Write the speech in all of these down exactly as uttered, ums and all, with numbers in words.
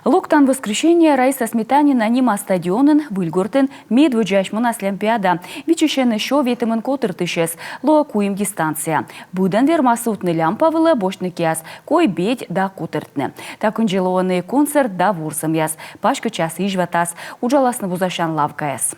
Локтан воскресеньӧ Раиса Сметанина нима стадионын Выльгортын медводдзаысь мунас Лямпиада. Виччысьӧны сё ветымын котыртысьӧс, лоӧ куим дистанция. Быдӧн вермас сувтны лямпа вылӧ, босьтны киас кой-бедь да котыртны. Та кындзи лоӧны концерт да ворсӧмъяс. Паськӧдчас изьватас, уджаласны вузасян лавкаяс.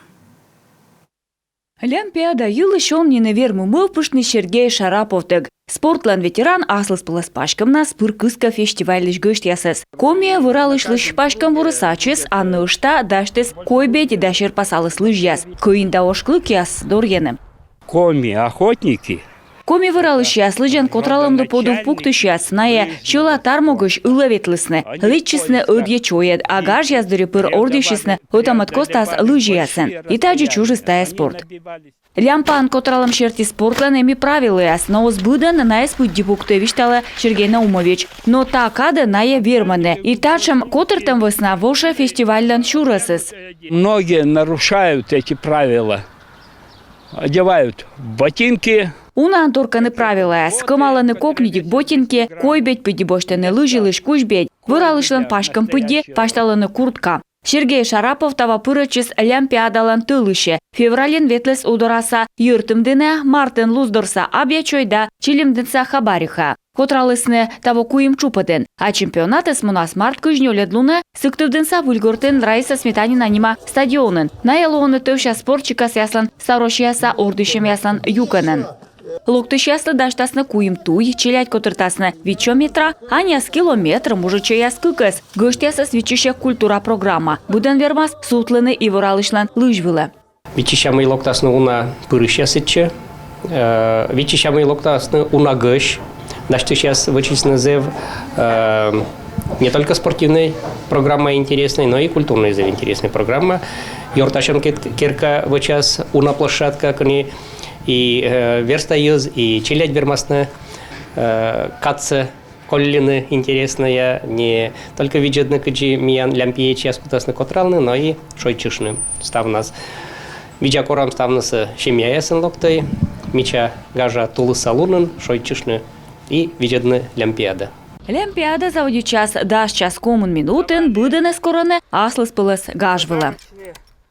Лямпиада йылысь он нин вермы мӧвпыштны Сергей Шараповтӧг. Спортлӧн ветеран аслыспӧлӧс паськӧмнас пыр кыскӧ фестивальлысь гӧсьтъясӧс. Коми вӧралысьлысь паськӧм вурыс ачыс, а нӧшта дасьтіс кой-бедь да серпасаліс лызьяс. Кӧин да ошкылыкъяс дорйӧны. Коми охотники. Коми вӧралысьяс — лызьӧн котралӧмлы подув пуктысьяс. Найӧ сьӧла-тар могысь ылӧ ветлісны, лэччисны ӧдйӧ чойӧд, а гажъяс дырйи пыр ордйысисны ӧта-мӧд костас лызьясӧн. И тадзи чужис тайӧ спорт. Лямпаӧн котралӧм серти спортлӧн эм и правилӧяс, но оз быдӧн найӧс пыдди пуктӧй, висьталӧ Сергей Наумович. Но та кадӧ найӧ вермӧны. И татшӧм котыртӧм вӧсна вошӧ фестивальлӧн сюрӧсыс. Многие нарушают эти правила. Одевают ботинки. Унаӧн торкӧны правилӧяс. Кӧмалӧны кокньыдик ботинки, кой-бедь пыдди босьтӧны лызь йылысь кузь-бедь. Вӧралысьлӧн паськӧм пыдди пасьталӧны куртка. Сергей Шарапов таво пырӧдчис Лямпиадалӧн тӧлысьӧ. Февральын ветліс Удораса Йӧртымдінӧ, мартын Луздорса Абъячой да Чилимдінса Хабариха. Котралісны таво куим тшупӧдын. А чемпионатыс мунас март кызь нёльӧд лунӧ Сыктывдінса Выльгортын Раиса Сметанина нима стадионын. Найӧ лоӧны тӧвся спорт сикасъяслӧн ставроссияса ордйысьӧмъяслӧн юкӧнӧн. Локтысьяслы дасьтасны куим туй, челядь котыртасны витсё метра, аньяс километр, мужичӧйяс кыкӧс. Гӧсьтъясӧс виччысьӧ культура программа. Быдӧн вермас сувтлыны и вӧралысьлӧн лызь вылӧ. Виччысям, мый локтасны уна пырысьяс сэтчӧ. Э, виччысям, мый локтасны уна гӧсь. Дасьтысьяс вӧчисны зэв, э, не только спортивнӧй программа интереснӧй, но и культурнӧй зэв интереснӧй программа. Ёртасьӧм кет-, керка вӧчас уна площадка, кӧні и, э, верстьӧяс, и челядь вермасны, э, кадсӧ колльыны интереснӧя, не только видзӧдны, кыдзи миян лямпиечьяс кутасны котралны, но и шойччыны ставнас. Видза корам ставнысӧ семьяясӧн локтӧй мича гажа тулыса лунын шойччыны и видзӧдны Лямпиада. Лямпиада заводитчас дас час комын минутын. Быдӧнӧс корӧны аслыспӧлӧс гаж вылӧ.